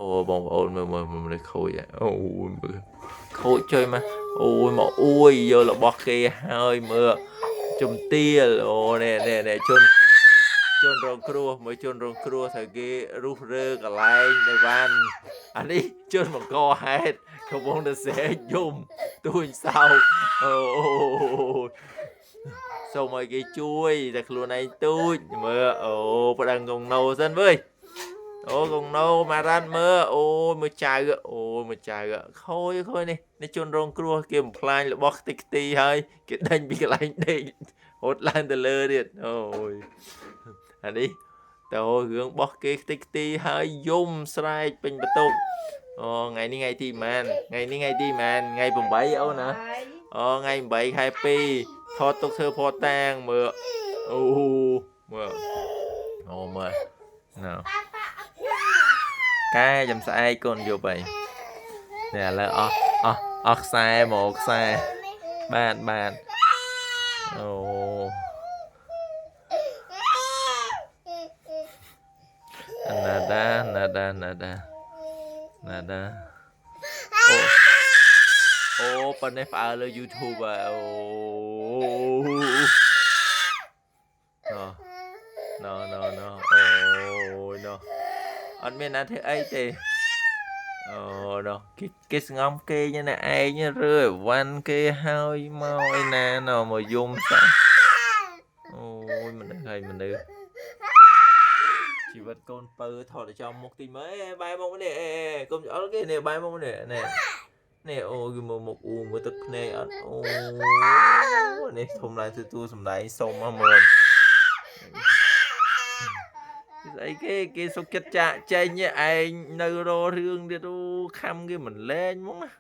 អូបងប្អូនមើលមើលមើលខូចអូមើលខូចចុយមកអូយមកអួយយករបស់គេហើយមើលជំទាលអូនេះនេះនេះជនជនរងគ្រោះមើលជនរងគ្រោះត្រូវគេរុះរើកន្លែងនៅវ៉ាន់អានេះជនបង្កហេតុកំពុងតែស្រែកយំទួញសោកអូសូមឲ្យគេជួយតែខ្លួនឯងទូចមើលអូប្តឹងកងណូសិនវើយអូកងណូម៉ារ៉ាន់មើលអូមើលចៅអូមើលចៅខូចខូចនេះនេះជនរងគ្រោះគេបំផ្លាញរបស់ខ្ទេចខ្ទីហើយគេដេញពីកន្លែងដេករត់ឡើងទៅលើទៀតអូយអានេះតើរឿងរបស់គេខ្ទេចខ្ទីហើយយំស្រែកពេញបន្ទប់អូថ្ងៃនេះថ្ងៃទីប៉ុន្មានថ្ងៃនេះថ្ងៃទីប៉ុន្មានថ្ងៃ8អូនណាអូថ្ងៃ8ខែ2ថតទុកធ្វើផតតាងមើលអូមើលអូមើលណ៎កែចាំស្អែកកូនយប់អីនេះឥឡូវអស់អស់អស់ខ្សែមកខ្សែបាទបាទអូណាដាណាដាណាដាណាដាអូអូប៉ុណ្ណេះផ្អើលលើ YouTube ហើយអូណូណូណូអូយណូអត់មានណាធ្វើអីទេអូណូគេគេស្ងំគេណាឯងរើអីវ៉ាន់គេហើយមកឯណាណូមកយំសោះអូយមនុស្សហើយមនុស្សជីវិតកូនពៅថតឲ្យចំមុខតិចមើលអេបែរមុខនេះអេកុំអល់គេនេះបែរមុខនេះនេះនេះអូគេមើលមុខអូមើលទឹកភ្នែកអត់អូនេះធំឡើងទទួលសំដែងសុំមកមើលស្អីគេគេសុកចិត្តចាក់ចេញឯងនៅររឿងទៀតអូខំគេមិនលែងហ្មងណា